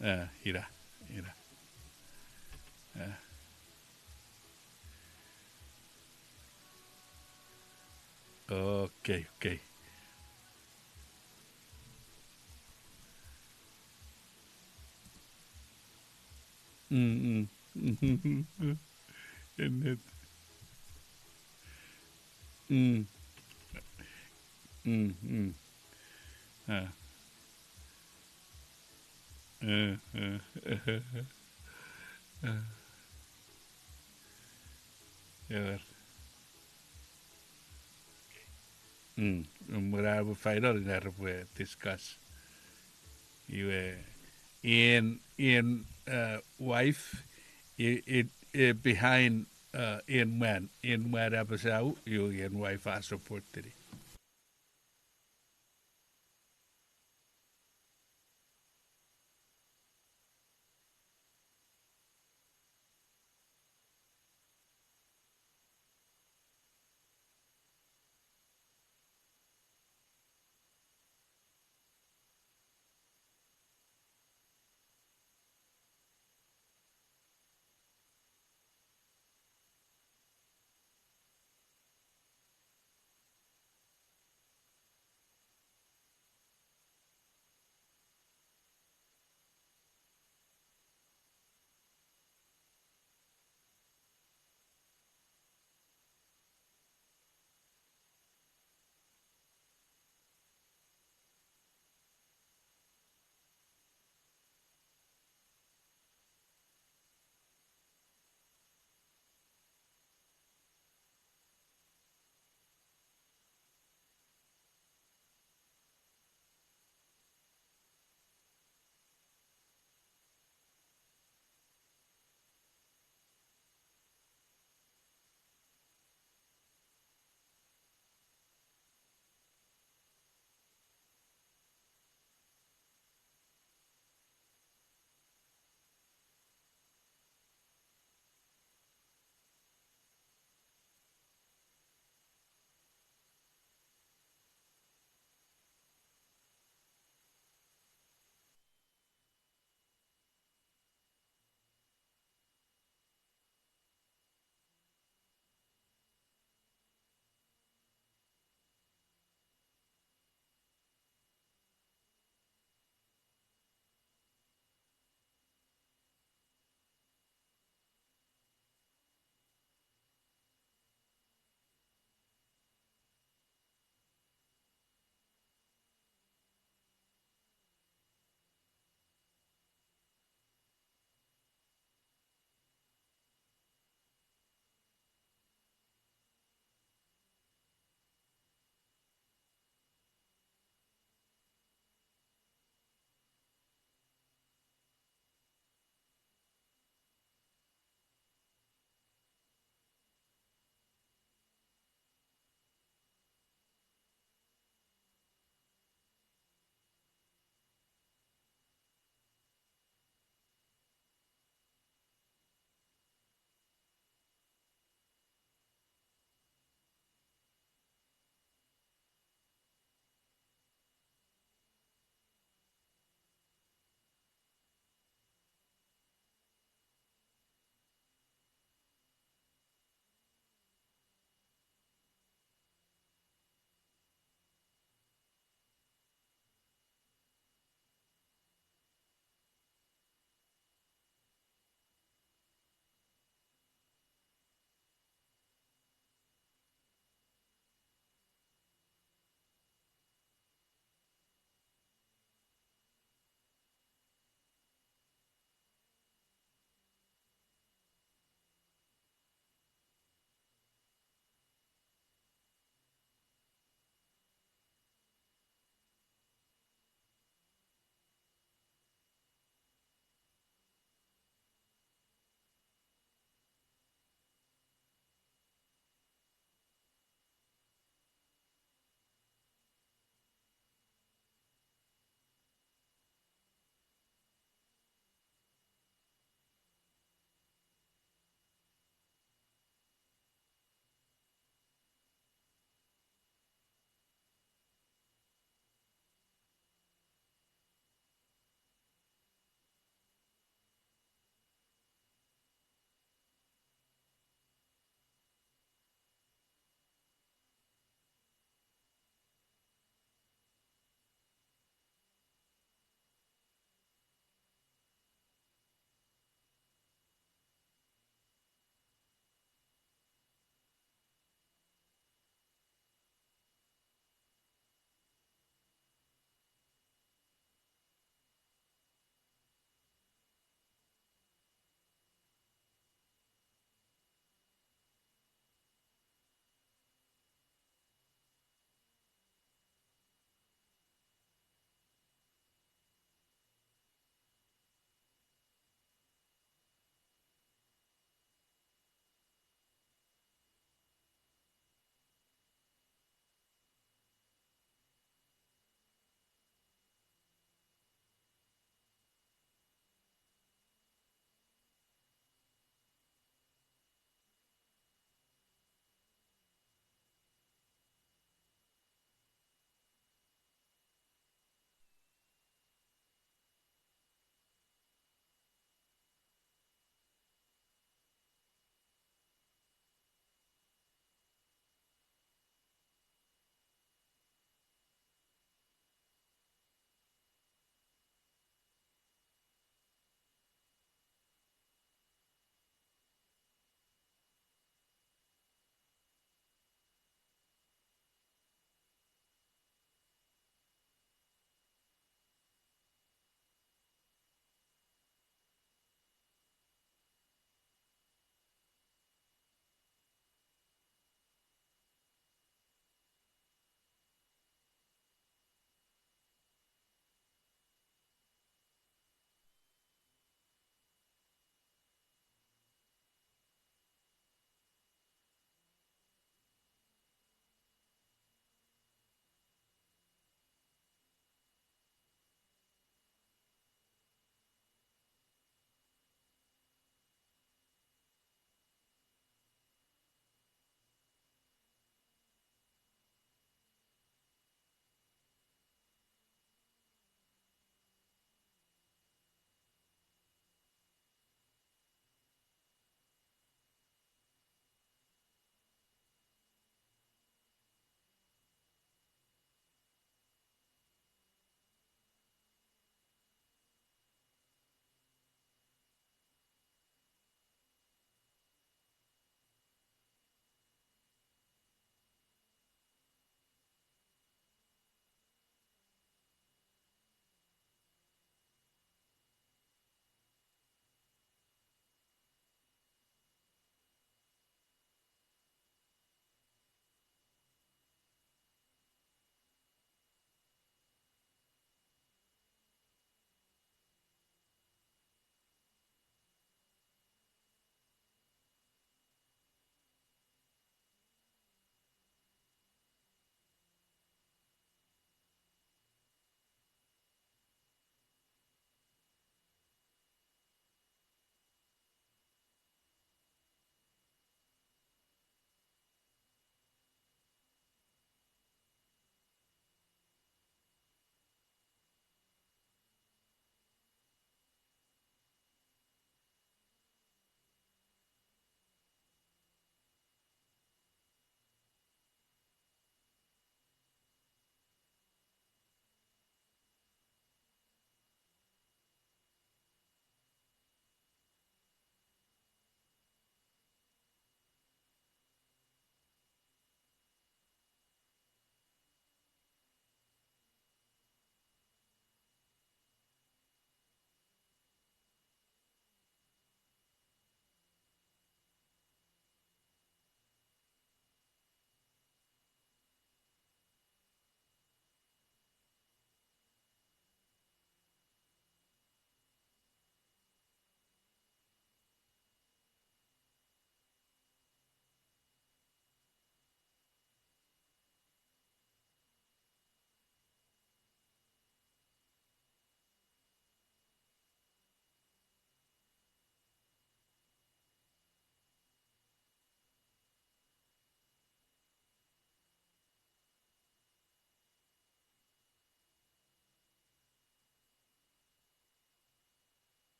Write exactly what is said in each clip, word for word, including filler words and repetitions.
Eh, ina, ina. Eh. Okay, okay. Mm, mm. Ennet. Mm. Mm, mm. Ah. Eh, eh, eh, eh. Ewer. Mm, mwen ar epwe final, ina ar epwe discuss. Iwe, en, en, uh, wife, i, i, i behind, uh, en mwan, en mwan apasa u, iwe en wife a support-ini.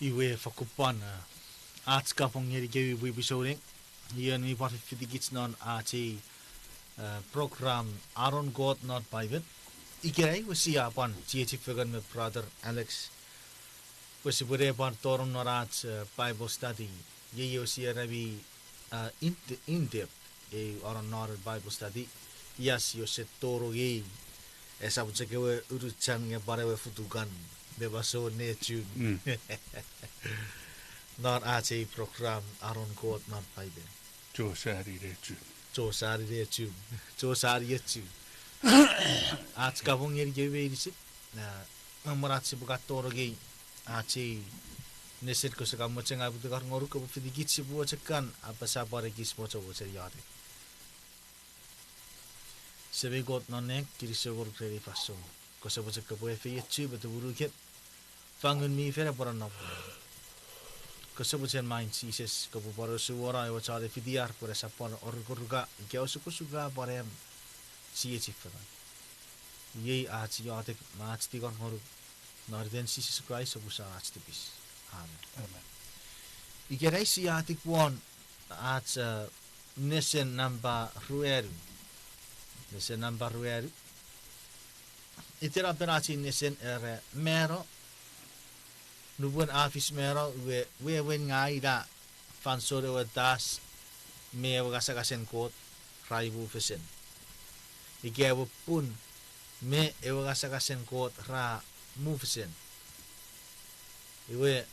Iwe fakkun pwan, eh, ach kapong ngenikemi pwipwi souneng, ion mi pwan fiffitikich non ach ei, eh, program Anon Kot non Paipen. Ikenai we sia pwan chiechi fengen me Brother Alex pwe sipwe ne pwan tonong non ach, eh, Bible study. Iei ewe sia era mi, eh, in, in depth, ei anon non Bible study. Ia sia tonong ei, esap chok ewe unuchan nge pwan ewe futukan me masouen nechun. Non ach ei program Anon Kot non Paipen. Chosani nechun. Chosani nechun. Chosani nechun. Ach kapong ngenikemi meinisin, a, mwen ach sipwe kan tonong ei ach ei nesen, kose kan mochen aputukar ngonuk kopwe fitikich sipwe mochen kan apasa pwan ekis mochomoch ren iotek. Semei Kot non nang, kinisou ngonuk ren ei fansoun. Kose mochen kopwe efeiochu me tumunukem, fang Ngun mi Fel epwe nonnom. Kose mochen main Jises kopwe pwan osuwono ewe chon efitiar pwe esap pwan orukoruka ika osukosuka pwan am chiechi fengen. Iei ach iotek me ach tingor ngonuk non iten Jises Kraist, opusan ach tipis. Amen. Ikenai sia atiw won ach, eh, nesen nampa ruanu. Nesen nampa ruanu. Itenapen ach ei nesen era mano. Nupwen a fis mano, iwe wewen nge ina fansoun ewe tas me ewe ngasangasen Kot ra imufesen. Ika ewe pun me ewe ngasangasen Kot ra mufesen. Iwe,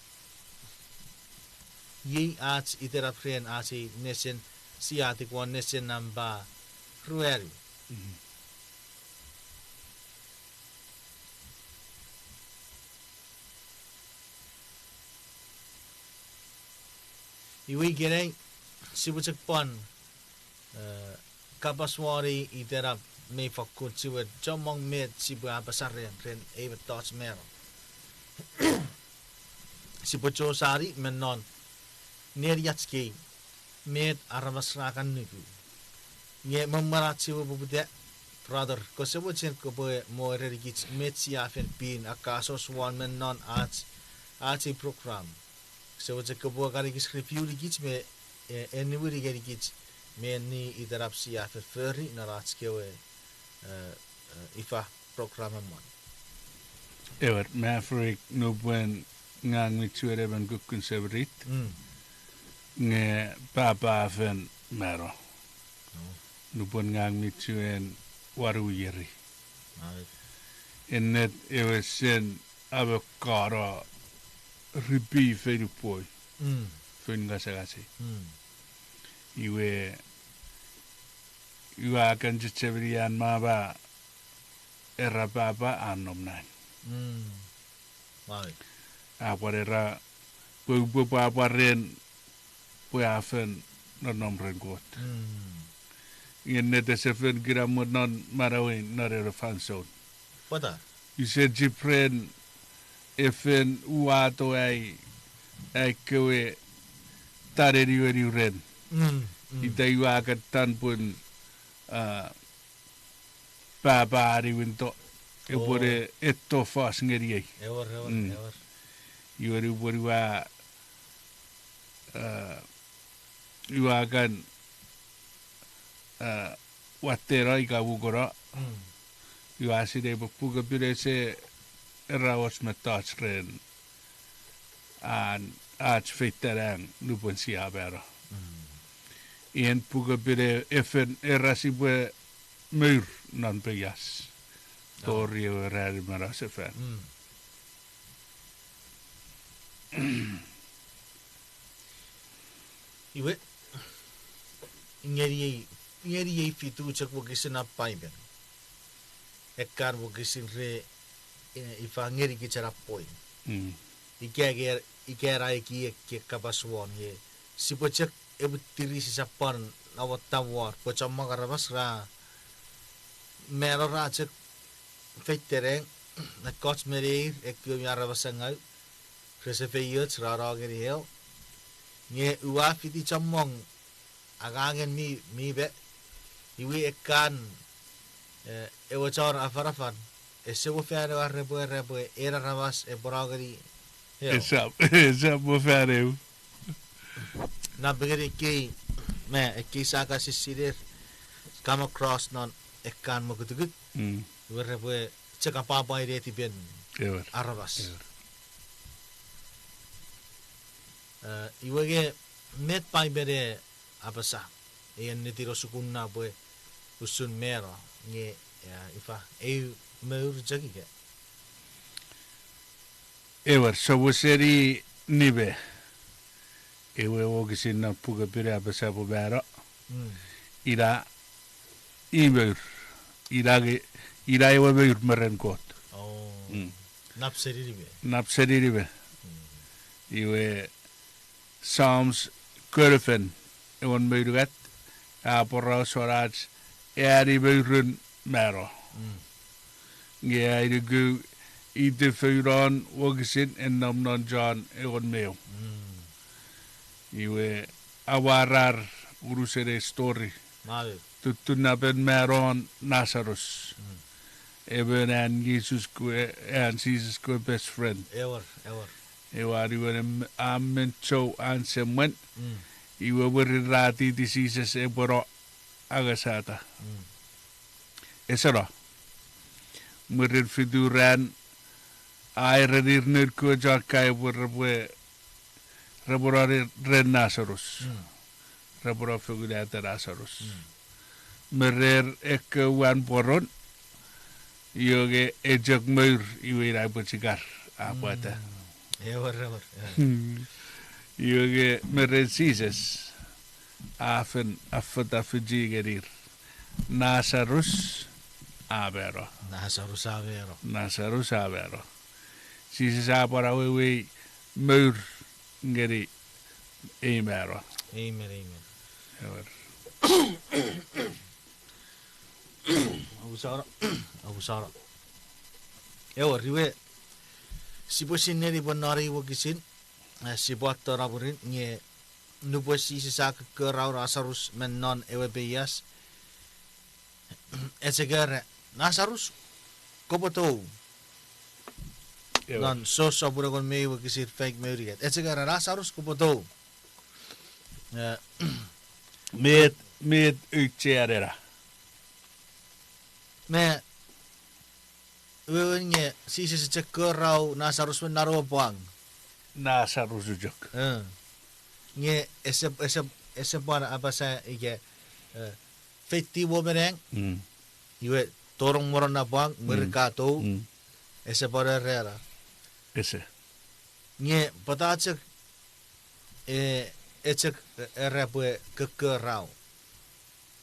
iei ach itenap ren ach ei nesen, sia atiw won nesen nampa ruanu. Iwe ikenai, sipwe chok pwan, eh, kapas won ei itenap mei fakkun chiwen chommong met sipwe apasa ren, ren ei mettoch mano. Sipwe chosani me non neniach kei met aramas ra kan nuku. Nge me mwen ach sipwe poputa, brother, kose mochen kopwe mo erenikich met sia fen pin akasos won me non ach, ach ei program. Kose mochen kopwe kan ekis review-nikich me, eh, eniwini ngenikich met itenap sia fen fori non ach kewe, eh, eh, ifa program emon. Ewer, Maverick, nupwen ngang mi chuen emon kukkun semirit, nge papa fen mano. Nupwen ngang mi chuen wanu ieri. Ennet ewe sen amo kano ripi feinupwoi, fein ngasangasei. Iwe, iwe a kan chechemeni an mama era papa a nom nang. A pwan era pwe upwe pwapwa ren pwe a fen nonnom ren Kot. Nge ennet ese fen kinamwe non manauei non ena fansoun. Ise chip ren e fen uwato ai, ai kewe taneniweniw ren. Ita iwe a kan tan pun, a, papa a niwinto, epwene etto fos ngeniei. Iwe nupwen ua, a, ua kan, a, watteno ika mukono, ua sinei pwe Pukepin ese era och mettoch ren an ach feita nang nupwen sia mano. En Pukepin e fen era sipwe mour non peias tori ewe ranin manausefan. Iwe, ngeniei, ngeniei fitu chok wokisin non Paipen. Ekkan wokisin re, e, ifa ngenikich ena point. Ika, ika ena ekiek, ekiek kapas won, nge sipwe chok epwe tiri sisap pwan namot tawor pwe chommong aramas ra, mano ra chok feita nang, ekkoch me neir, ekkewe mi aramas ngau, rese feioch ra no ngeni hell. Nge ua fiti chommong angangen mi, mi pwe, iwe ekkan, e, ewe chon afanafan, ese mo fan ewe repwe, repwe, en aramas epwe no ngeni Esap, esap mo fan eu. Napengeni ekkei, me ekkei sa kan sisiler, come across non ekkan mokutukut. Mm. Iwe repwe chok apwapwai netipen Ewer. Aramas. Ewer. Eh, iwe nge met Paipen e apasa, e ennetin osukun na pwe usun mano, nge, eh, ifa, eu mour chok ika. Ewer, sopwoseni nime. Ewe wokisin non Puk Pin a apasa pwe mano. Mm. Ina i mour. Ina nge, ina ewe mour me ren Kot. Oh. Mm. Nap seni nime. Nap seni nime. Mm. Iwe Psalms konofen, engon me unungat, a aporausa ach eani mourun mano. Mm. Nge ai nuku itefounon wokisin e nom non John engon me eu. Mm. Iwe amwarar unusen ei story. Tuttunapen manon Nasarus. Mm. Emon an Jises kewe, an Jises kewe best friend. Ewer, ewer. Ewe a niwin a men chou an semwen. Mm. Iwe mwirin ra titi Jises epwe no angasata. Mm. Ese no. Mwirin fitu ran, a erenir noun kewe chon kaeo pwe repwe, repwe no ren, ren Nasarus. Mm. Repwe no fokunata Nasarus. Mm. Me rer ekkewe wan pworon, iwe nge e chok mour iwe ina epwe chikar a pwata. Mm. Ewer, ewer, ewer. Iwe nge me ren Jises, a fen affata fichi ngenir. Nasarus a mano. Nasarus a mano. Nasarus a mano. Jises a pwan awewei mour ngeni ei mano. Amen, amen. Ewer. Ousano, ousano. Ewer, iwe, sipwe sinei pwe non ei wokisin, eh, sipwe tonong mwirin, nge nupwen Jises a kokkorau Nasarus me non ewe peias, ese era, Nasarus, kopwe tou. Ewer. Non Jon sopun engon me eu wokisin faik me unungat. Ese era, Nasarus, kopwe tou. Eh, met, met auchean ena? Me, wewen nge Jises chok kokkorau Nasarus me non ewe pwang. Nasarus chok. Eh. Nge ese, ese, ese pwan apasa ika, eh, feitiw mo me nang. Mm. Iwe tonong mwo non na pwang, mwirin ka tou. Mm. Ese pwan era ena. Ese. Nge pwata chok, eh, e chok, eh, era pwe kokkorau.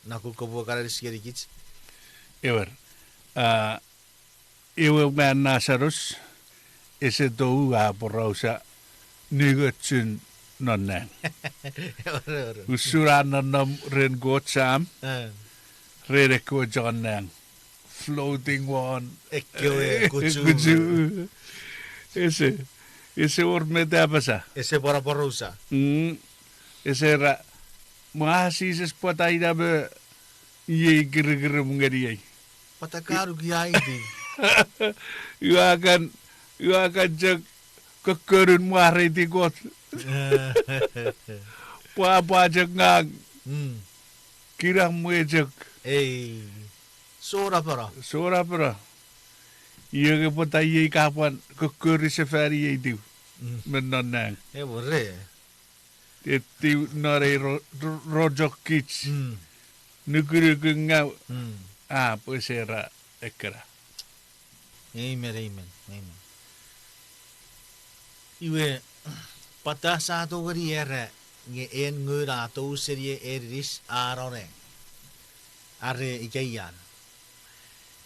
Nge kopwe kan anis ngenikich. Ewer. Ah, ewe mwan Nasarus, ese tou a aporausa ningochun non nang. Ewer, ewer. Usun a nonnom ren Kot Sam, eh, ren ekkewe chon nang. Floating won. Ekkewe kuchu. Kuchu. Ese, ese wor met a apasa. Ese pwan aporausa. Mm. Ese era, mwa Jises pwata ina me iei kirikirim ngeniei. Pwata ka nuki aiti. Ua kan, ua kan chok kokkonun mwareiti Kot. Pwapwa chok ngang. Mm. Kinamwe chok. Ei. Sona pano. Sona pano. Iwe nge pwata iei ka pwan kokkori sefani ei tiw. Mm. Me non nang. Ewer. Etiw non ei ro-, ro-, rochokich. Mm. Nukunukun ngaw. Mm. A, pwe ese era ekkena. Amen, amen, amen. Iwe, pwata sa tongeni era nge en ngun a tou seni ei aninis a no nang. Are ika ian.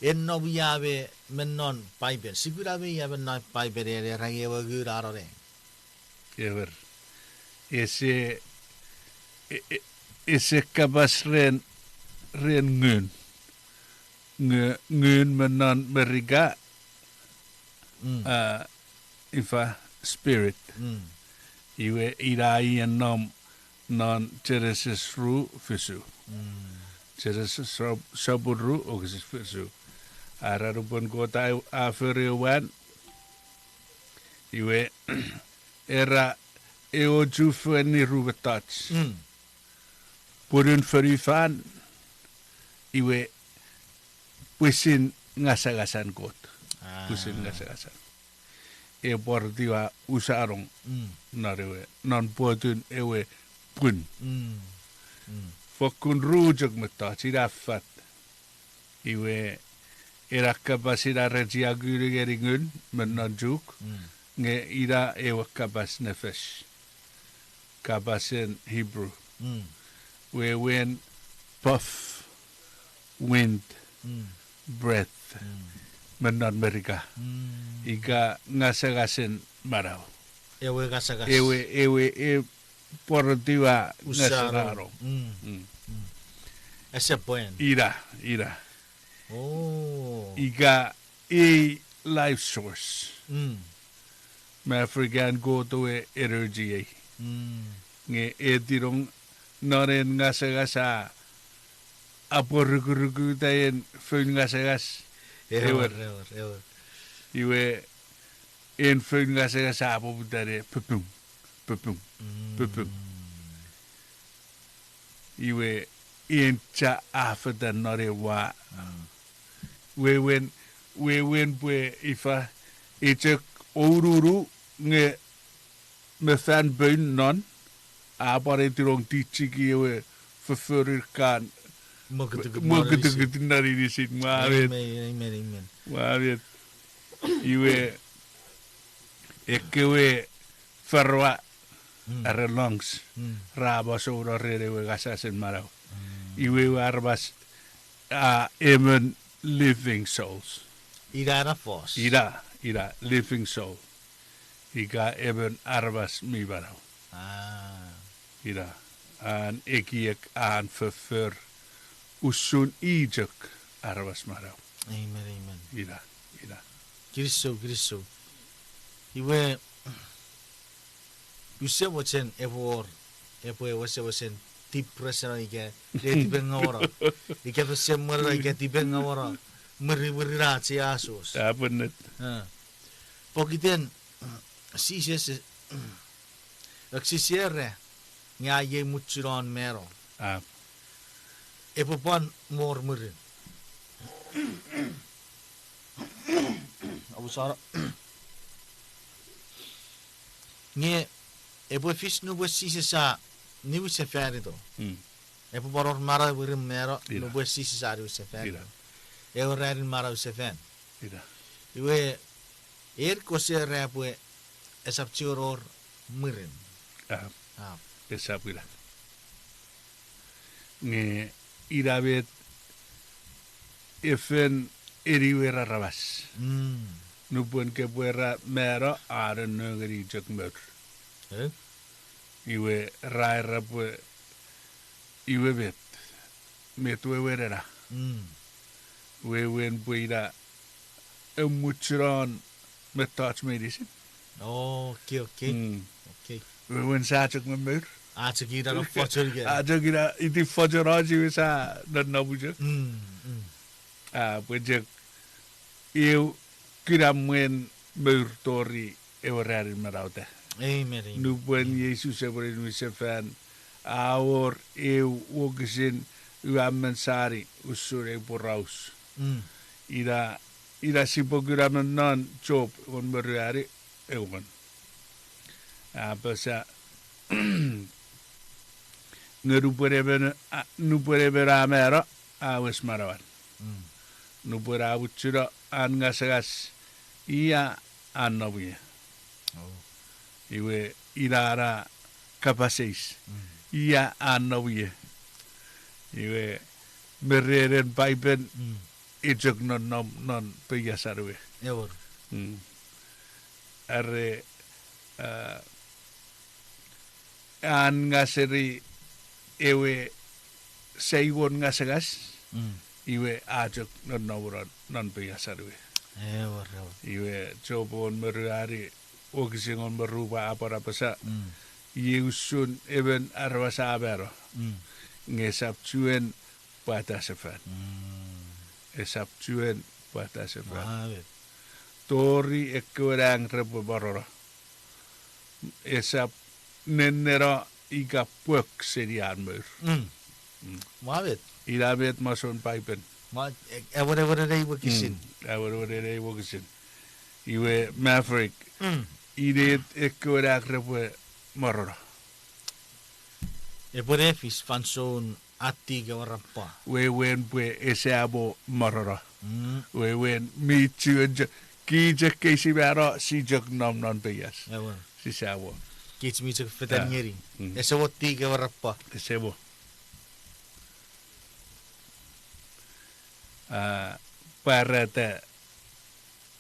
En nom ia me, me non Paipen. Sikuna me ia me non Paipen en era nge ewe ngun a no nang. Ewer. Ese, e, e, ese kapas ren, ren ngun. Nge, ngun me non Merika, mm, ah, ifa, spirit. Mm. Iwe ina i en nom non Genesis ru fisu. Mm. Genesis sop-, sopun ru wokisin fisu. Ara nupwen Kot a, a fori ewe mwan, Iwe, era ewe chufengen ru mettoch. Mm. Pwunun fonufan, iwe pwisin ngasangasan Kot. Ah. Pwisin ngasangasan. E pwortiwa usanong. Mm. Non ewe, non pwotun ewe pwun. Mm. Mm. Fokkun ru chok mettoch, ina fat. Iwe, ena kapas ina re chiaku ngeni ngun me non Chuuk, mm, nge ina ewe kapas nefesh. Kapasen Hebrew. Mm. Wewen puff, wind, mm, breath, mm, me non Merika. Mm. Ika ngasangasen manau. Ewe ngasangas. Ewe, ewe, e pwortiwa usanong. Ngasangasen manau. Mm. Mm. Mm. Ese pwan. Ina, ina. Oh. Ika ei life source. Mm. Me African Kot ewe energy ei. Mm. Nge e tirong non en ngasangas a, a pworukurukuta en foun ngasangas. Ewer, ewer, ewer, ewer. Iwe en foun ngasangas a poputa ne pupung, pupung, pupung. Mm. Iwe en cha a fetan non ewa. Mm. Wewen, wewen pwe ifa, e chok oununu nge me fan poun non, a pwan e tirong tichiki ewe fofforun kan mokutukut non inisin. Mokutukut non inisin, mwa met. Amen, amen, amen. Mwa met. Iwe, ekkewe farawa, mm, are lungs, mm, ra masouno ren ewe ngasangasen manau. Mm. Iwe ewe aramas, a, emon living souls. Ina ena fos. Ina, ina, living soul. Ika emon aramas mi manau. Ah. Ina, an ekiek, an foffor, usun i chok aramas manau. Amen, amen. Ina, ina. Kinisou, kinisou. Iwe, use mochen epwe wor, epwe wesewesen depression ika, ika tipengauono. Ika fesen mwaneno ika tipengauono. Mwirimwirin ach ei asoso. A pwennet. Ah. Pokiten, Jises, ekiek ese era, nge a iei muchunon mano. Ah. Epwe pwan wor mwirin. Omusano. Nge epwe fis nupwen Jises a niwinsefanito. Mm. Epwe pwan wor manau mwirin mano, ina, nupwen Jises a niwinsefanito. Ina. Ewe ranin manau sefan. Ina. Iwe, en kose era pwe esap chuen wor mwirin. Ah. Ah. Esap ina. Nge ina met e fen eni ewe aramas. Mm. Nupwen kopwe era mano a nonno ngeni chok mour. Eh? Iwe ra era pwe iwe met, met wewen ena. Mm. Wewen pwe ina emuchunon mettoch meinisin. Okay, okay. Mm. Okay. Wewen sia chok momour. A chok ina fochon ika. A chok ina iti fochon och iwe sia nonnom chok. Mm, mm. A, pwe chok eu kinamwen mour tori ewe ranin manauta. Amen, amen. Nupwen Jises epwe niwinsefan, a wor eu wokisin ua men sani usun ei poraus. Mm. Ina, ina sipwe kuna me non Job engon me ruanu, engon. A apasa, nge nupwen emon, a, nupwen emon a mano, a wes manauan. Mm. Nupwen a muchuno an ngasangas, ia a nom ie. Oh. Iwe ina ena kapas eis. Mm. Ia a nom ie. Iwe me ren en Paipen, mm, e chok nonnom non peiasan we. Ewer. Mm. Are, a, an ngaseni ewe seiwon ngasangas, mm, iwe a chok nonnom non, non peiasan we. Ewer, ewer. Iwe Job engon me ruanu, wokisin engon me ru a pwan apasa, mm, iei usun emon aramas a mano, mm, nge esap chuen pwata sefan. Mm. Esap chuen pwata sefan. Amen. Tori ekkewe nang repwe morono. Esap nenneno ika pwok seni an mour. Mm. Mm. Ina met masoun Paipen. Ma, e, ewenewenenei wokisin. Mm. Ewenewenenei wokisin. Iwe Maverick. Mm. Inet ekkewe nang repwe morono? Epwe nefis fansoun ati kewe rapwa. Wewen pwe esamo morono. Mm. Wewen mi chuen chok, ki chok kei si mano, si chok nom non peias. Ewer. Sisamo. Kich mi chok fetan ngeni. Mm. Esamo ti kewe rapwa. Esamo. A, Pwarata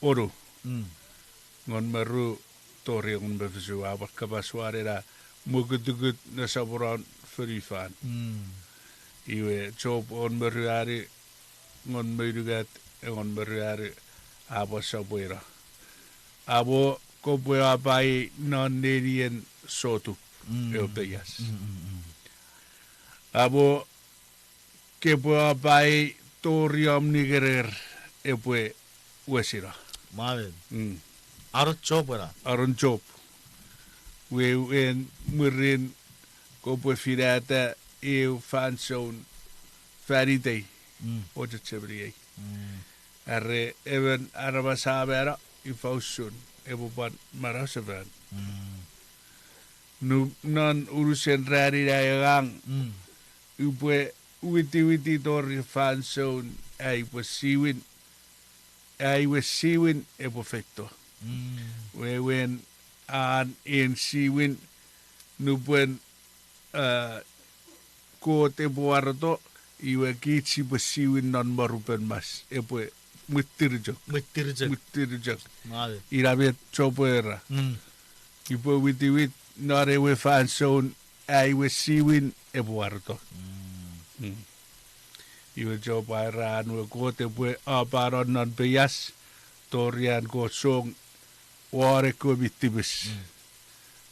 wonu. Mm. Engon me ru tori engon me fisu, a pwan kapas won ena mwokutukut nesoponon fonufan. Mm. Iwe Job engon me ruanu, engon me unungat, engon me ruanu, a pwan sopweno. Amo kopwe apaiei non nenien sotup, mm, ewe peias. Mm, mm, mm. Amo kepwe apaiei tori om ningerer epwe wesino. Amen. Mm. Anon Job ena. Anon Job. Wewen mwirin kopwe finata eu fansoun fan itei. Mm. Ochechemeniei. Mm. Are emon aramas a mano, ifa usun epwe pwan manausefan. Mm. Nu-, non unusen ranin ai angang, mm, upwe witiwiti tori fansoun ai upwe siwin, ai we siwin epwe feito. Mm. Wewen an en siwin, nupwen, a, Kot epwe wareto, iwe kich sipwe siwin non morupen mas, epwe mwittir chok. Mwittir chok. Mwittir chok. Ina met Job era. Mm. Upwe witiwit non ewe fansoun ai we siwin epwe wareto. Mm. Mm. Iwe Job a era an we Kot epwe apano non peias, tori an Kot song won ekkewe mi tipis. Mm.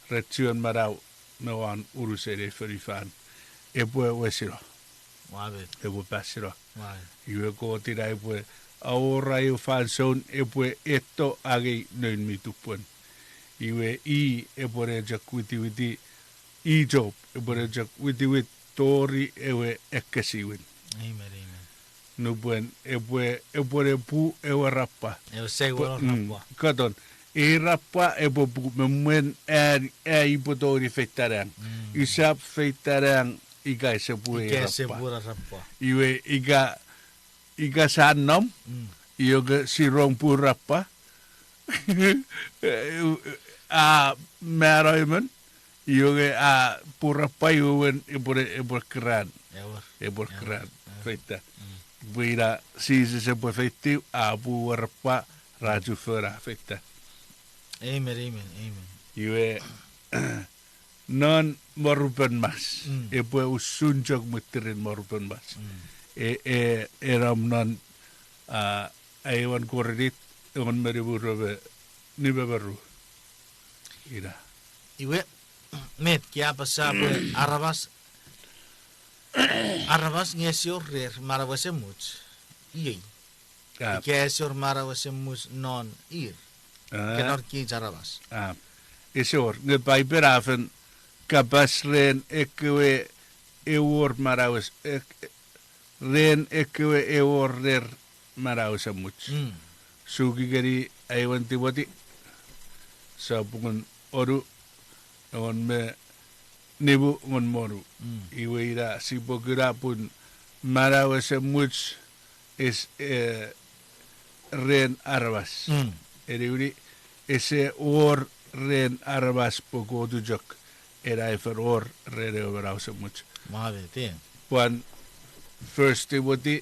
Ren chuen manau me won unusen ei fonufan epwe wesino. Epwe pasino. Iwe Kot ina epwe awora eu fansoun epwe etto angei noun mi tupwen. Iwe i epwe ne chok witiwiti, i Job epwe ne chok witiwit tori ewe ekkesiwin. Amen, amen. Nupwen epwe, epwe ne pu ewe rapwa. Ewe seiwelo rapwa. Katon, ei rapwa epwe pu me mwen an, ai upwe tongeni feita nang. Mm. Usap feita nang ika ese pu ei rapwa. Iwe ika, ika sa nom, mm, io ke si rong pu rapwa, a mano emon, io ke a pu rapwa iwe wen epwe, epwe keran. Epwe keran. Feita. Mm. Pwe ina Jises epwe feitiw, a pu ewe rapwa, ra chufengen a feita. Amen, amen, amen. Iwe, non morupen mas. Mm. Epwe usun chok mwittirin morupen mas. Mm. E, e, e nom non, a, aewin Korint, engon me nimu, rue me nimu me ru. Ina. Iwe, met, ka apasa pwe aramas, aramas nge ese wor rer manau esemuch. Iei. Ika ese wor manau esemuch non ir. Ika non kich aramas. Ese wor, nge Paipen a fen kapas ren ekkewe ewor manau es-, ek-, ren ekkewe ewor rer manau esemuch. Mm. Suki ngeni aewin Timoti, sopun onu, engon me nimu, engon me onu. Mm. Iwe ina sipwe kuna pun manau esemuch es-, e, ren aramas. Mm. Eniwini, ese wor ren aramas pwe Kot u chok, ena a fen wor ren ewe manau esemuch. Pwan First Timothy,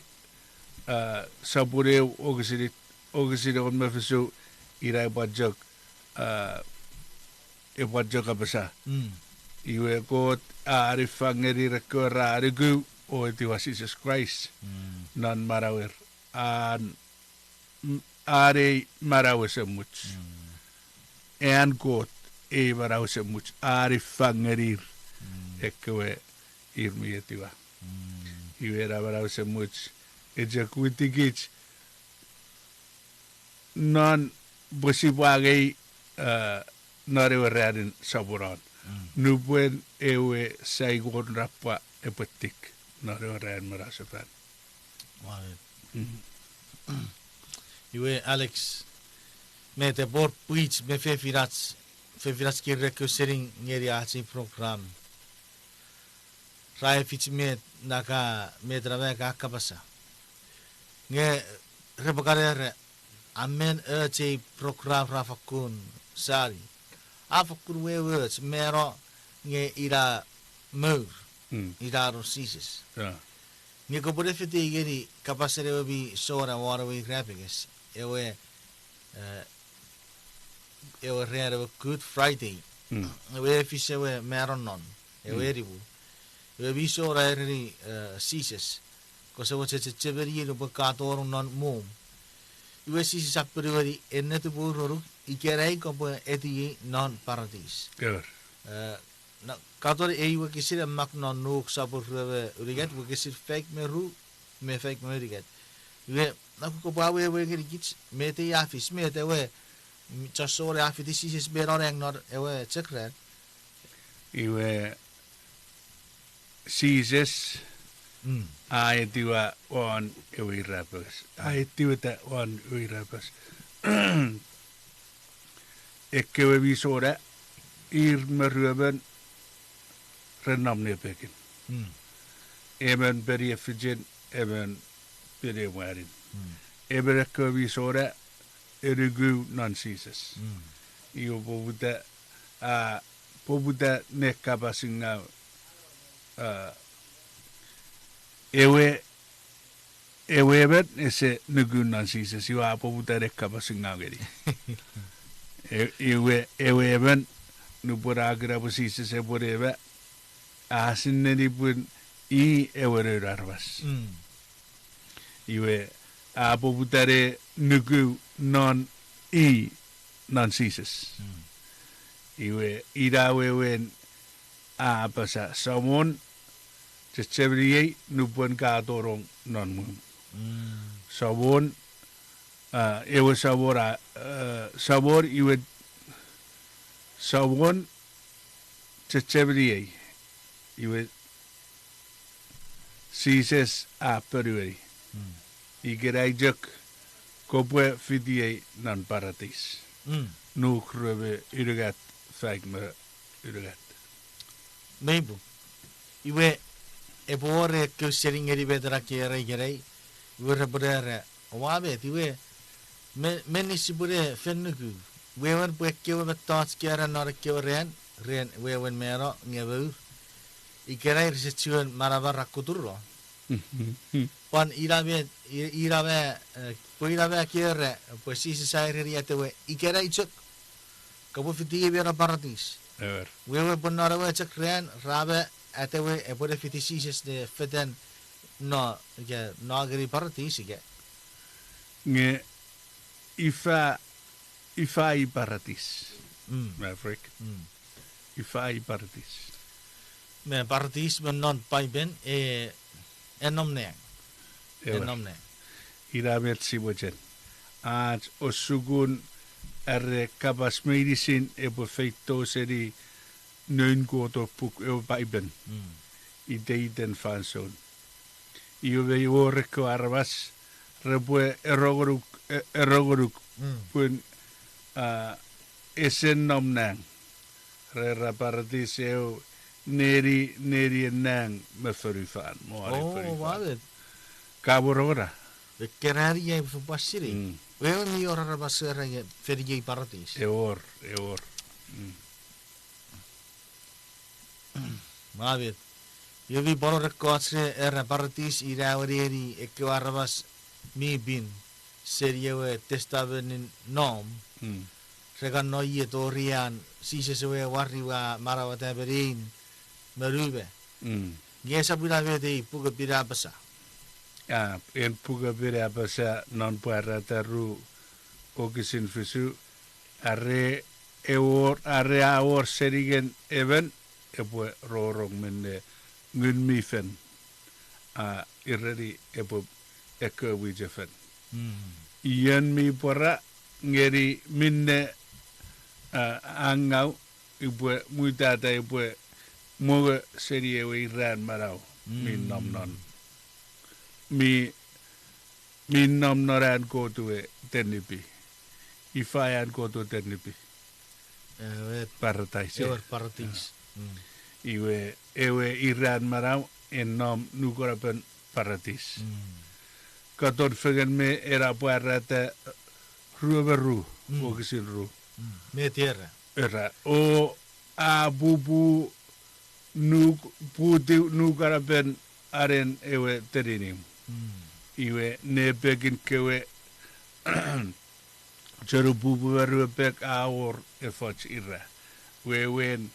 a, sopun eu wokisin, wokisin engon me fisu, ina epwe chok, a, epwe chok apasa. Mm. Iwe Kot a niffang ngeni ekkewe ra nuku o etiwa Jises Kraist, mm, non manauer, an, m-, an ei manau esemuch. Mm. An Kot ei manau esemuch a niffang ngenir, mm, ekkewe ir mi etiwa. Mm. Iwe ena manau esemuch, e chok witikich non pwe sipwe angei, a, non ewe ranin soponon. Nupwen ewe saingon rapwa epwe tik non ewe ran manausefan. Amen. Iwe Alex, met epwe wor pwich me fefinach, fefinach kirikiu sening ngeni ach ei program. Ra efich met naka, met naka a kapasa. Nge repwe kan era, amen, och ei program ra fakkun sani. A fakkun wewe och, mano nge ina mour, ina non Jises. Nge kopwe ne fiti ngeni kapasen ewe mi sona won ewe irapenges, ewe, ewe ran ewe Good Friday, ewe efis ewe mano non, ewe nimu. Iwe mi sona ereni Jises, kose mochen chechemeniei nupwen ka tonong non mwom. Iwe Jises a ponueni, ennet upwe uronuk, ikenai kopwe etiei non paratis. Katon ei wokisin a mak non Luk sopun rue me unungat, wokisin faik me ru me faik me unungat. Iwe noko kopwe awewe ngenikich met ei a fis, met ewe, chon sona a fiti Jises me non nang non ewe chok ran. Iwe Jises a etiwa won ewe irapenges. A etiweta won ewe irapenges. Ekkewe mi sona, ir me ruemon, re nom nepekin. Emon peni efichin, emon peni emwanin. Emon ekkewe mi sona, e nuku non Jises. Iwe poputa, a, poputa ne kapas ngaw, a, ewe, ewe emon ese nuku non Jises, iwe a poputa ne kapas ngaw ngeni. Iwe ewe emon, nupwen a kuna pwe Jises epwe ne ma, a sinei pwe i ewe Noun Aramas. Iwe a poputa ne nuku non i, non Jises. Iwe ina wewen a apasa, Samon, chechemeniei nupwen ka tonong non mwom. Samon, a, ewe Samon a, a, Samon iwe, Samon, chechemeniei. Iwe Jises a ponueni, ikenai chok kopwe fitiei non paratis. Luk rue me unungat, faik me unungat. Mei pung. Iwe epwe wor ekkewe sening ngeni met ena ke era ikenai, iwe repwe ne era, oua met, iwe, me, menni sipwene fen nuku, wewen pwe ekkewe mettoch ke era non ekkewe ran, ren wewen mano nge mour, ikenai rese chuen manaman ra kuturuno. Pwan ina me, i-, ina me, e, pwe ina me ke era, pwe Jises a ereni atewe, ikenai chok kopwe fiti me non paratis. Wewen pwe non ewe chok ran ra me atewe epwe ne fiti Jises ne fetan no, ika, no ngeni paratis ika. Nge ifa, ifa i paratis, Maverick? Ifa i paratis? Me paratis me non Paipen, e, e nom nang. E nom nang. Ina met si mochen. Ach osukun are kapas meinisin epwe feito seni noun Kot we puk ewe Paipen. Iteiten fansoun. Iwe mei wor ekkewe aramas repwe erongonuk, e-, erongonuk pun, a, ese nom nang. Re era paratis eu neni, nenien nang me fonufan, moni fonufan. Ka mo rongorong? Ekkena iei fopwasini. Wewen mi wor aramas era nge feni ei paratis. Ewor, ewor. Mami, iwe mi pwan wor ekkoch re era paratis ina ewe neni ekkewe aramas mi pin seni ewe Testamentin Nom, re kan no ie tori an Jises ewe wari ua manaueta me nein me nume. Nge esap ina met ei Puk mi Pin a apasa. A, en Puk mi Pin a apasa non Pwarata ru wokisin fisu, are ewor, are a wor seningen emon epwe rongorong minne Ngun mi Fel a ereni epwe ekkewe mwichefen. Ion mi pwora ngeni minne a, angau, ipwe mutata ipwe mongo seni ewe iran manau mi nom non, mi, mi nom non an Kot we tenipi. Ifa an Kot we tenipi? Ewe paradise, ewe paradise. Iwe ewe iran manau e nom nukunapen paradise. Katon fengen me ena pwarata rue me ru, wokisin ru. Met era? Era, o a pupu nuk, puti nukunapen anen ewe teninim. Iwe nepekin kewe chon pupu me ruepek a wor efoch ira. Wewen,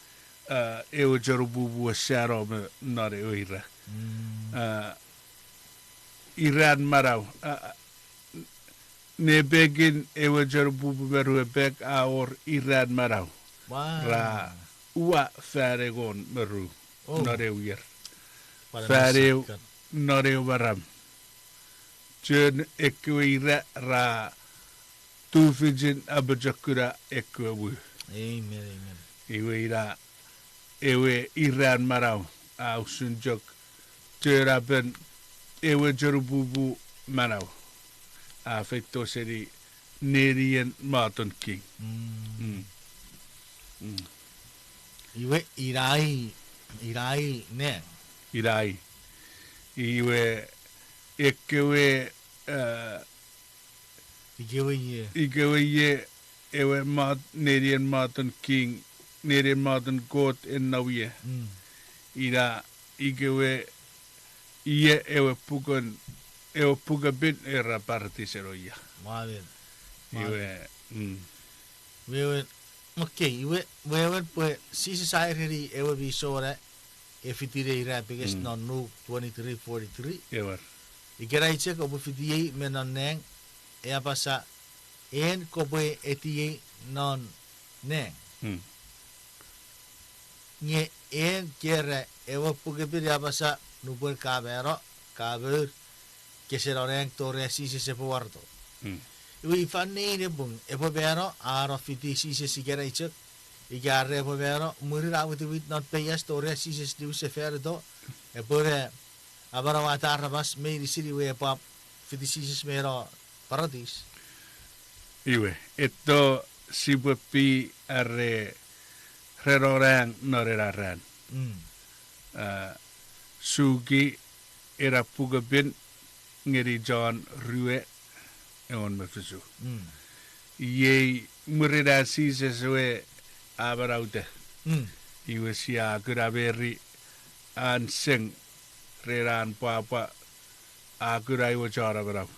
a, ewe chon pupu ese no me non ewe ira. A, iran manau, a, nepekin ewe chon pupu me ruepek a wor iran manau. Ra ua fan engon me ru non ew ier. Fan ew non ew maram. Chon ekkewe ira ra tufichin apochokuna ekkewe mu. Iwe ina ewe iran manau a usun chok chonapen ewe chon pupu manau a feito seni nenien moton king. Iwe ina i, ina i nang. Ina i. Iwe ekkewe, a, ikewe ie, ikewe ie ewe mot-, nenien moton king, nenien moton Kot e nom ie. Ina ikewe ie ewe puken, ewe pukepin era paradise no ia. Iwe, wewen, okay, iwe, wewen pwe Jises a ereni ewe mi sona e fiti ne ira pekes non Luke twenty-three forty-three. Ewer. Ikenai chok oupwe fiti ei me non nang, e apasa, en kopwe etiei non nang. Nge en kera ewe pukepin e apasa, nupwen ka mano, ka mour, kese no nang tori an Jises epwe wareto. Iwe ifa nein ei pung epwe mano a no fiti Jises ikenai chok, ika are epwe mano mwirin a witiwit non peias tori an Jises niwin sefanito, epwe ne amanauata aramas meinisin iwe epwe fiti Jises me no paradis. Iwe, eto sipwe pi are re no nang non ena ran. A, suki ena pukepin ngeni John rue, engon me fisu. Iei mwirin an Jises ewe amanauta. Iwe sia kuna Meri an seng ren an pwapwa a kuna ewe chon amanau.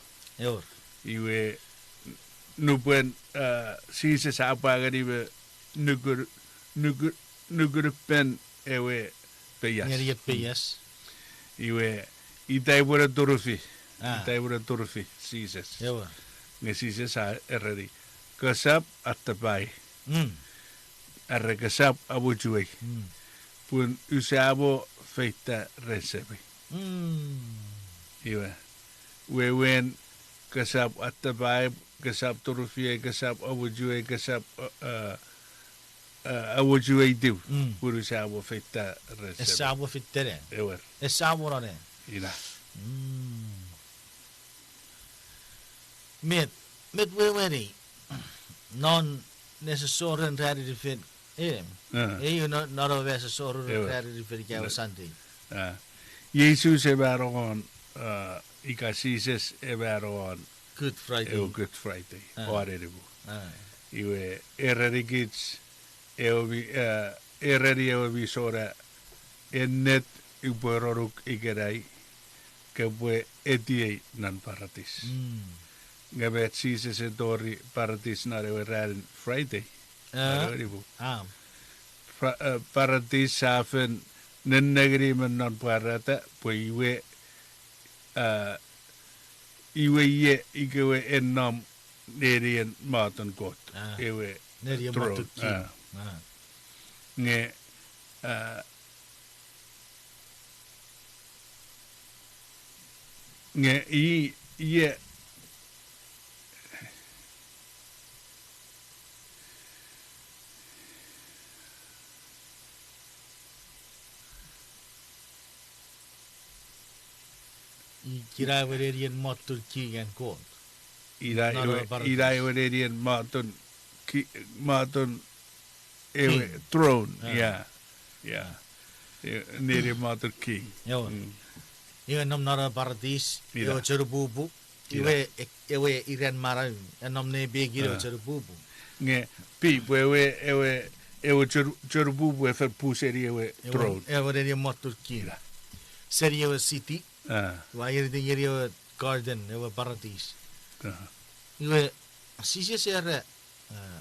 Iwe nupwen, a, Jises a pwa ngeni me nuku-, nuku-, nukunupen ewe peias. Ngeni et peias. Iwe, ita epwe ne turufi. Ita epwe ne turufi Jises. Nge Jises a ereni, kosap atapai. Are kosap amochuei. Pun use mo feita ren Semei. Iwe, wewen kosap atapai, kosap turufiei, kosap amochuei, kosap, a, a, amochueitiw, pun use mo feita ren Semei. Ese mo feita ren. Ewer. Ese mo none. Ina. Met, met wewen ei non nesosorun ranin fen, e, ei non, non nesosorun ranin fen ika ewe Sunday. Jises e mano won, a, ika Jises e mano won Good Friday. Ewe Good Friday, won enimu. Iwe, erenikich ewe mi, a, ereni ewe mi sona, ennet upwe ronuk ikenai, kopwe etiei non paradis. Nge met Jises e tori paradis non ewe ranin Friday? Non ewe nimu. Paradis a fen nennengeni me non pwarata pwe iwe, a, iwe ie ikewe e nom nenien moton Kot, ewe nenien moton king. Nge, a, nge i, ie, Ina ewe nenien motun king an Kot. Ina ewe, ina ewe nenien motun, ki-, motun ewe throne, yeah. Yeah. E, nenien motun king. Ewe. Mm. Iwe nom non ewe paratis, ina ewe chonupupu, iwe, e, ewe iran manau, e nom ne pekin ewe chonupupu. Nge, pwe ewe, ewe, ewe chonu-, chonupupu e fen pu seni ewe throne. Ewe nenien motun king. Ina. Seni ewe city, ua iritin ngeni ewe garden, ewe paratis. Iwe, Jises era, eh,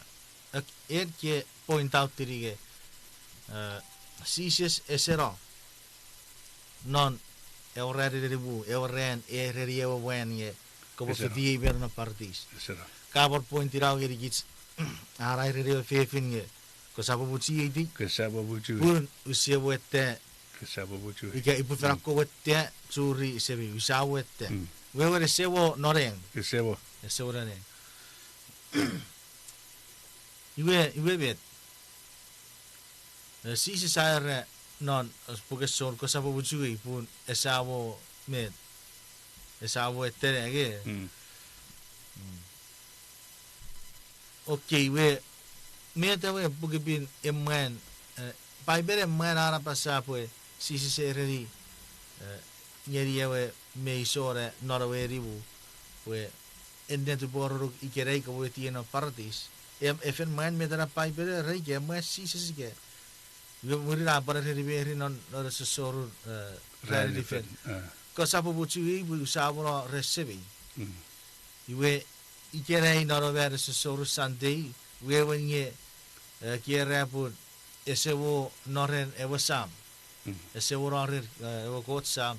ek-, en ke point out tini ke, eh, Jises ese no non ewe ran enimu, ewe ran e ereni ewe mwan nge kopwe fiti ei me non paratis. Ka pwan point out ngenikich, a era ngeni ewe fefin nge, kosap amuchueiti. Pun use weta. Ika ipwe fen akkom weta, churi semi, use weta. Wewen ese wor noneng. Ese wor noneng. Iwe, iwe met. Eh, Jises a era non, eh, puken Jon, kosap amuchuei pun ese wor met. Ese wor weta nge. Okay, iwe, met ewe pukepin emwan, eh, Paipen emwan a apasa pwe Jises a ereni, eh, ngeni ewe mei sona non ewe enimu, pwe ennet upwe oronuk ikenai kopwe fiti ei non paratis. Em, efen mwan met ena Paipen a ereni ika emwan Jises ika. Iwe mwirin a pwan ereni Meri non, non ese sorun, eh, ranin fen. Kosap amuchuei pwe use wor no ren semei. Iwe ikenai non ewe ese sorun Sunday, wewen nge, eh, ke era pun ese wor no ren ewe Sam. Ese wor no ren, eh, ewe Kot Sam.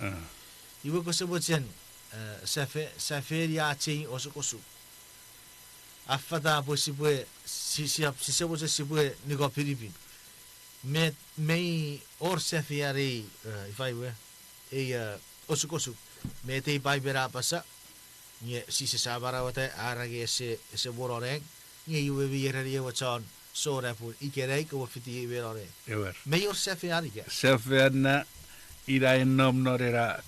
Iwe kose mochen, eh, safe-, safeni ach ei osukosuk. Affata pwe sipwe, si-, si-, sise mochen sipwe nikopinipin. Met mei wor safean ei, eh, ifa we, ei, eh, osukosuk. Met ei Paipen a apasa, nge Jises a manaueta, a era nge ese, ese wor noneng, nge iwe mi ereni ewe chon sona pun ikenai kopwe fiti ei me noneng. Mei wor safean ika? Safean na, ina en nom non ena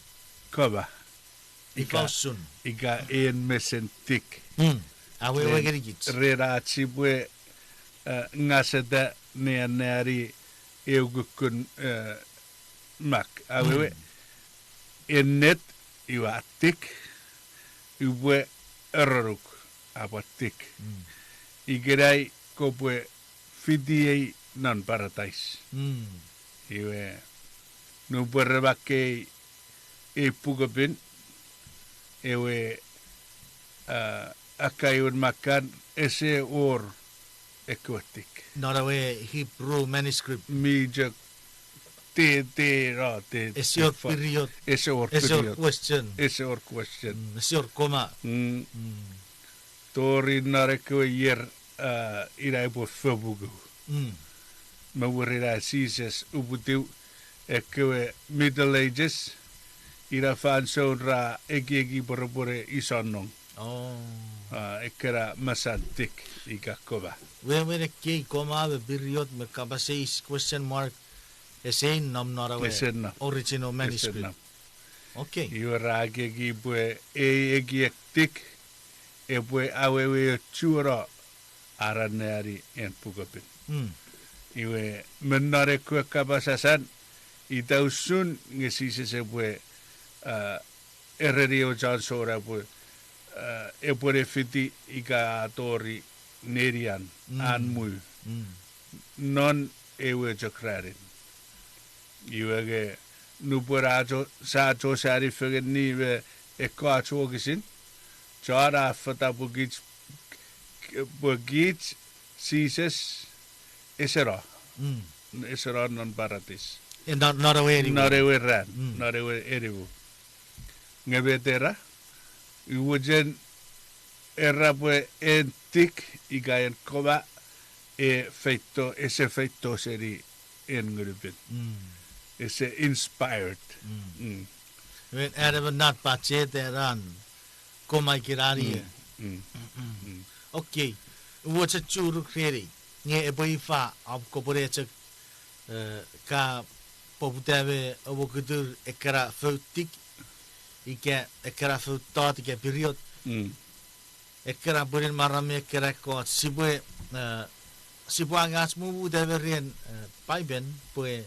comma. Ika, ika en mesen tik. Awewe ngenikich. Ren ach sipwe, eh, ngaseta ne anneani eu kukkun, eh, mak. Awewe, ennet, iwe a tik, upwe oronuk, a pwan tik. Ikenai kopwe fitiei non paratais. Iwe, nupwen re makkei ei pukepin, ewe, ah, akkaewin makkan ese wor ekkewe tik. Non ewe Hebrew manuscript. Mi chok te, te, no, te, ese wor period. Ese wor question. Ese wor question. Ese wor comma. Tori non ekkewe ier, ah, ina epwe fopuku. Me mwirin a Jises uputiw ekkewe Middle Ages, ina fansoun ra ekieki pwe repwene isonnong. Ah, ekkena mesan tik ika comma. Wewen ekkei comma me period me kapas eis question mark, ese nom non ewe original manuscript. Iwe ra ekieki pwe ei ekiek tik epwe awewe ochuono ar anneani en pukepin. Iwe me non ekkewe kapas asan, ita usun nge Jises epwe, ah, ereni ewe chon sona pwe, ah, epwene fiti ika a tori nenian an mwu non ewe chok ranin. Iwe nge nupwen a cho, sa cho sani fengeni me ekkoch wokisin, chon a affata pwe kich, pwe kich Jises ese no, ese no non paratis. Non ewe ran, non ewe enimu. Nge met era, iwe chen era pwe en tik ika en comma e feito, ese feito seni en Ngun mi Pin. Ese inspired. Ren an emon not budget eran comma ikenai. Okay. Uwo chok churuk reni. Nge epwe ifa om kopwene chok, eh, ka poputa me omwokutur ekkena fou tik. ika ekkena fouttot ika period, ekkena pwinin maram me ekkena ekkoch, sipwe, eh, sipwe angei ach mumuta me ren, eh, Paipen pwe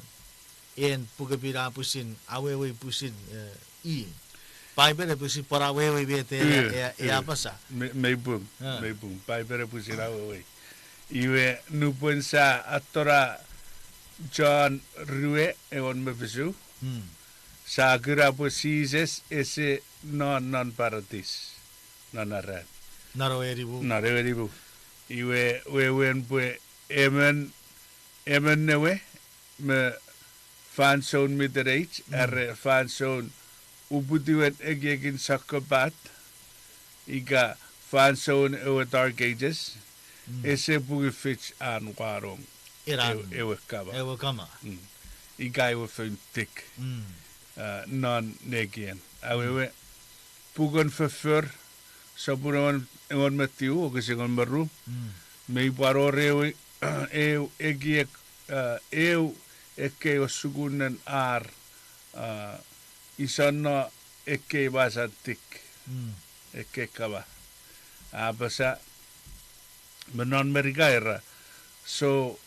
en pukepin a pwisin awewei pwisin, eh, i. Paipen e pwisin pwan awewei met e, e, e apasa. Mei pung, mei pung. Paipen e pwisin awewei. Iwe nupwen sia atora John rue engon me fisu, sia kuna pwe Jises ese non, non paratis, non aran, non ewe nimu. Iwe wewen pwe emon, emon newe me fansoun Middle Age, are fansoun uputiwen ekiekin sokkopat, ika fansoun ewe Dark Ages, ese pukefich an wanong ewe kama, ika ewe foun tik, eh, non nekian. Awewe, puken Foffor, sopun engon, engon me tiu, wokisin engon me ru, mei pwan wor ewe, eu ekiek, eh, eu ekkei osukunen ar, eh, isonno ekkei masan tik, ekkei kama. A apasa, me non Merika era, so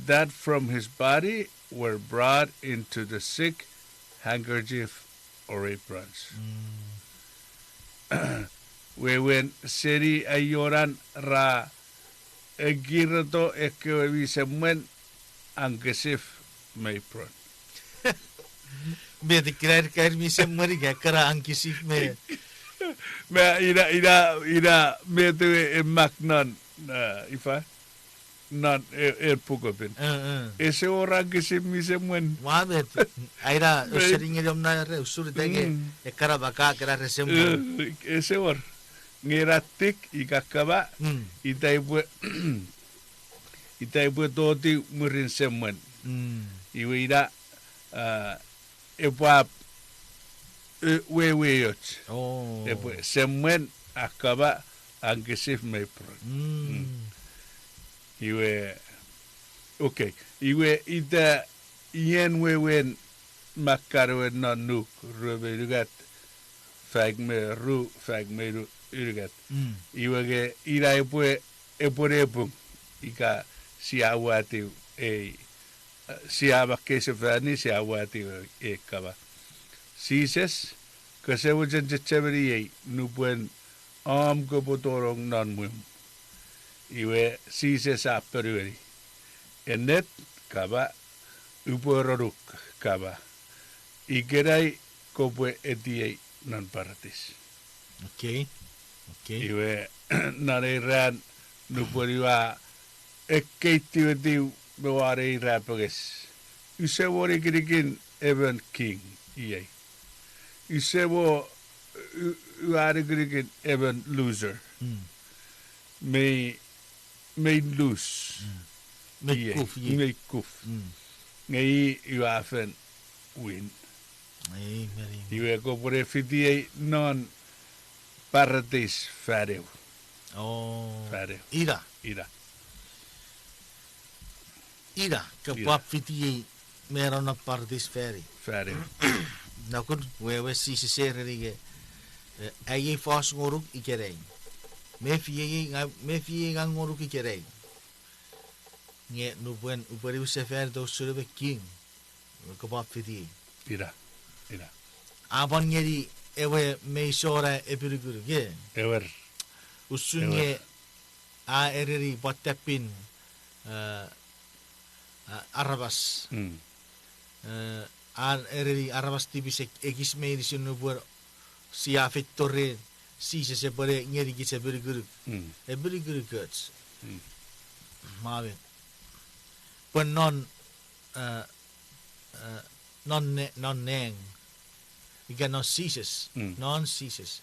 that from his body were brought into the sick handkerchief or aprons. Wewen seni aionan ra ekireto ekkewe mi semwen handkerchief me apron. Met ekkena kaer mi semwen ika ekkena handkerchief me, me ina, ina, ina met ewe e mak non, eh, ifa, non e, e pukepin. Ese wor handkerchief mi semwen. Ua met, aina, usun ngeni om na ere, usun ita nge, ekkena paka kena re semwen. Ese wor. Nge ina tik ika kama, ita epwe, ita epwe toti mwirin semwen. Iwe ina, ah, epwe ap, e, weweoch. Epwe semwen, a kama, handkerchief me apron. Iwe, okay. Iwe ita ien wewen makkan ewe non Luk rue me unungat, faik me ru, faik me unu, unungat. Iwe nge ina epwe, epwe nepung ika sia watiw ei, sia makkei sefani sia watiw ei kama. Jises, kose mochen chechemeni ei nupwen om kopwe tonong non mwim? Iwe Jises a ponueni, ennet, kama, upwe erenuk, kama, ikenai kopwe etiei non paratis. Iwe, non ei ran nupwen ua ekkei tiwetiw me wan ei rapenges, use mo nikinikin emon king iei. Use mo, u-, ua nikinikin emon loser. Mei, mei lose. Mei kuf. Nge i ua fen win. Iwe kopwe ne fitiei non paratis fan eu. Fan eu. Ina. Ina. Ina, kopwe fitiei me non paratis fan eu. Fan eu. Nokun wewe Jises a ereni nge, eh, aiei fos ngonuk ikenai. Mefiei, mefiei ngang ngonuk ikenai. Nge nupwen upwe niwin sefan tou usun ewe king, kopwe fitiei. Ina, ina. A pwan ngeni ewe mei sona epinukunuk, e? Ewer. Usun nge a ereni pwan tappin, eh, eh, aramas. Eh, a ereni aramas tipis ek-, ekis meinisin nupwen sia feito ren Jises epwe ne ngenikich epinukunuk. Epinukunukoch. Mamen. Pwe non, eh, eh, non ne-, non nang. Ika non Jises. Non Jises.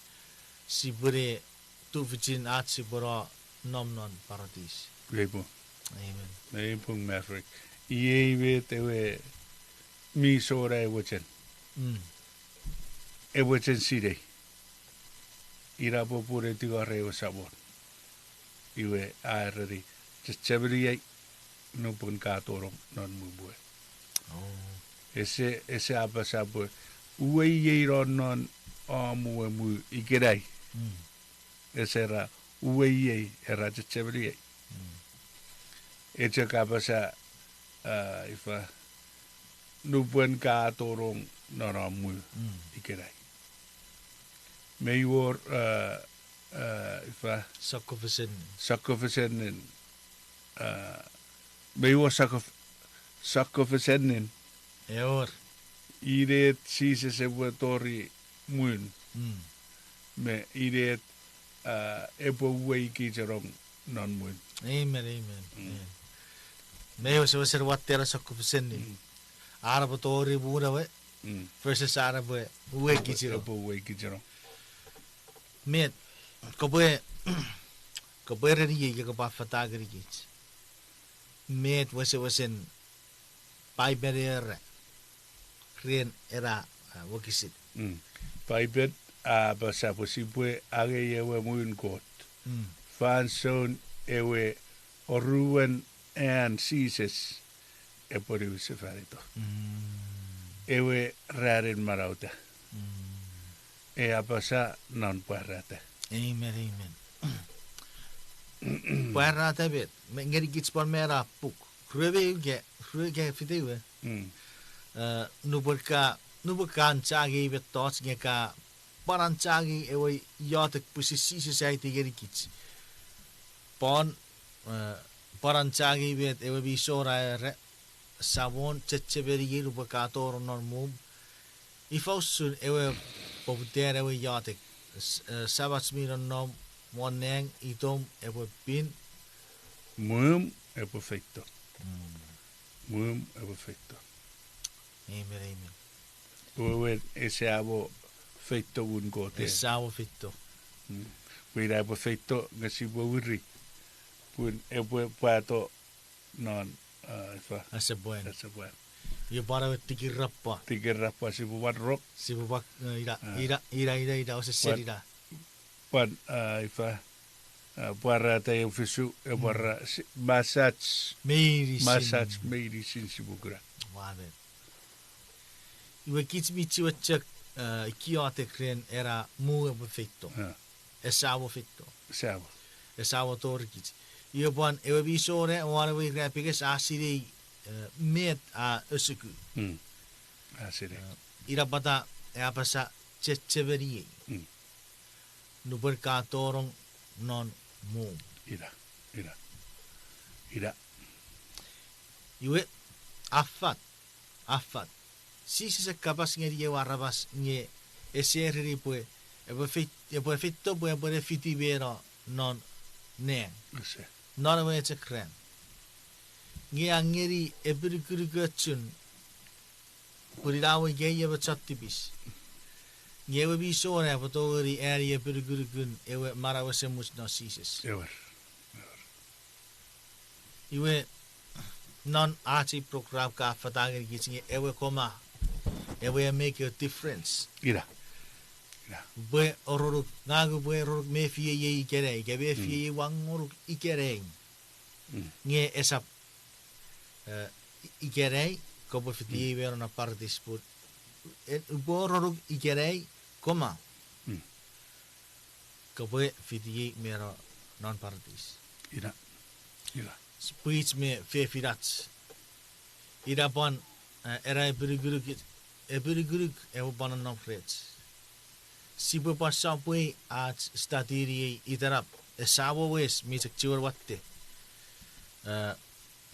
Sipwe ne tufichin ach sipwe no nom non paratis. Amen. Mei pung Maverick. Iei met ewe mi sona ewe chen. Ewe chen sinei. Ina popun e tingorei ewe Samon. Iwe a ereni, chechemeniei nupwen ka tonong non mwimw we. Ese, ese apasa pwe, uwei iei non, non om we muu ikenai. Mm. Ese ra uweiei, era chechemeniei. Mm. E chok apasa, a, ifa, nupwen ka tonong non om muu, mm, ikenai. Mei wor, a, a, ifa, sokkofesenin. Sokkofesenin. A, mei wor sokkof-, sokkofesenin. Ewer. Inet Jises epwe tori muun. Mm. Me inet, a, epwe uweikichenong non muun. Amen, amen. Mm. Amen. Mei wesewesen watteno sokkofesenin. Mm. An epwe tori muun ewe, mm, versus an epwe uweikichenong. Epwe uweikichenong. Met, kopwe, kopwe ereniei ika kopwe affata ngenikich met wesewesen Paipen era ren ena, a, wokisin. Mm. Paipen a apasa pwe sipwe angei ewe muun Kot. Mm. Fansoun ewe oruen an Jises epwe niwinsefanito. Mm. Ewe ranin manauta. Mm. E apasa non pwarata. Amen, amen. Pwarata met, me ngenikich pwan me ena puk. Rue me ika, rue ika fite we. Mm. A, nupwen ka, nupwen ka anchangei mettoch nge ka pwan anchangei ewe iotek pwisin Jises a aiti ngenikich. Pwan, a, pwan anchangei met ewe mi sona era, Samon, chechemeniei nupwen ka tonong non muum. Ifa usun ewe poputan ewe iotek, s-, e, Samach mi nonnom won nang, itom epwe pin. Muum epwe feito. Mm. Muum epwe feito. Amen, amen. Wewen ese amo feito muun Kot e. Ese amo feito. Mm. Pwe ina epwe feito nge sipwe wiri. Pun epwe pwato non, a, ifa. Asepwan. Asepwan. Io pwan ewe tikirapwa. Tikirapwa sipwe pwan rok. Sipwe pwan, e, ina, a, ina, ina, ina, ina, osesen pwan, ina. Pwan, a, ifa, a, pwarata eu fisu, e, mm, pwara, si-, masach. Meinisin. Masach meinisin sipwe kuna. Amen. Iwe kich mi chiwen chok, a, iotek ren ena muu epwe feito. A. Ese amo feito. Ese amo. Ese amo tori kich. Iwe pwan ewe mi sona won ewe irapenges a sinei, e, met a osuku. Mm. A sinei. E, ina pwata e apasa chechemeniei. Mm. Nupwen ka tonong non muum. Ina, ina, ina. Iwe, a fat, a fat. Jises e kapas ngeni ewe aramas nge ese ereni pwe epwe feit-, epwe feito pwe epwe ne fiti meno non nang. Ese. Non ewe chok ran. Nge a ngeni epinukunuk ochun pun ina we ikei ewe chon tipis. Nge ewe mi sona epwe tongeni ani epinukunukun ewe manau esemuch non Jises. Ewer. Ewer. Iwe, non ach ei program ka fata ngenikich nge ewe comma, ewe e make a difference. Ina. Ina. Pwe oronuk, ngang upwe oronuk mefiei ikenai, ika mefiei, mm, ua ngonuk ikenai. Mm. Nge esap, e, i-, ikenai, kopwe fitiei, mm, me non paratis pun. E, upwe oronuk ikenai, comma. Mm. Kopwe fitiei me non, non paratis. Ina. Ina. Pwich me fefinach. Ina pwan, e, ena epinukunuk, epinukunuk epwe pwan nonnom rech. Sipwe pwan sopwei ach study-ni ei itenap. Ese amo wes mi chok chiwen watte. E,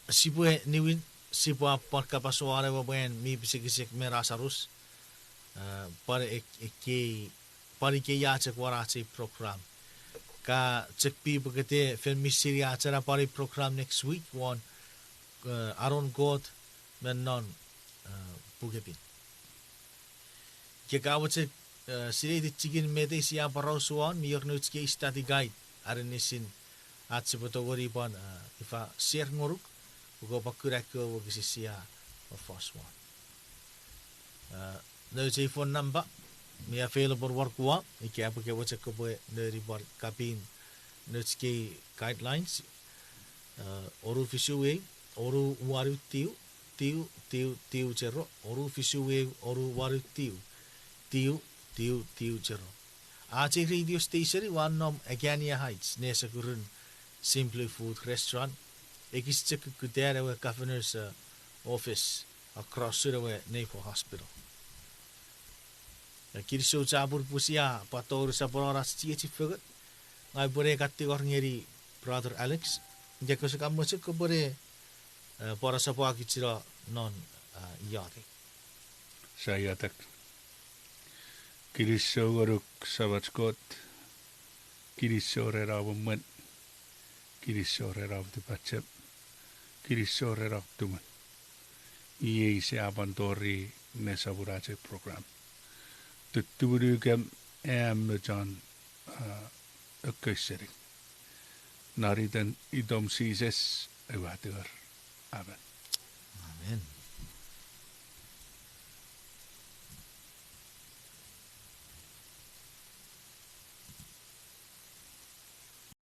sipwe niwin, sipwe pwan kapas won ewe mwan mi pisekisek me Lasarus. E, pwan ek-, ekkei pwan ikei a chok won ach ei program. Ka chok pipekete fen misini ach ena pwan ei program next week won, e, anon Kot me non, e, pukepin. Ika ka mochen, e, sinei tichikin met ei sia poraus won, mi wor nouch kei study guide, aninisin ach sipwe tongeni pwan, e, ifa share ngonuk, pwe kopwe kuna ekkewe wokisin sia fos won. E, nouch ei phone number mi available won Guam, ika pwe ke mochen kopwe noni pwan kapin nouch kei guidelines, e, onu fisu eu, onu wanu tiu, tiu, tiu, tiu, zero, onu fisu eu, onu wanu tiu, tiu, Tiu, tiu chero. Ach ei radio station ua nom Agana Heights, nesokurun Simply Food Restaurant, ekis chok kukkuttan ewe governor's, uh, office, across-un ewe Naval Hospital. Kinisou chapur pwe sia pwan tori soponon ach chiechi fengen. Ngang upwene kan tingor ngeni Brother Alex, ika kose kan mochen kopwene, eh, pwan sopwak ichino non, ah, iotek. Sia iotek. Kinisou ngonuk Samach Kot, kinisou ren om emwen, kinisou ren om tipachem, kinisou ren om tumun. Iei sia pwan tori nesoponon ach ei program. Tuttumunukem am me chon, ah, ekkoch sening. Non iten itom Jises, aua tingor. Amen.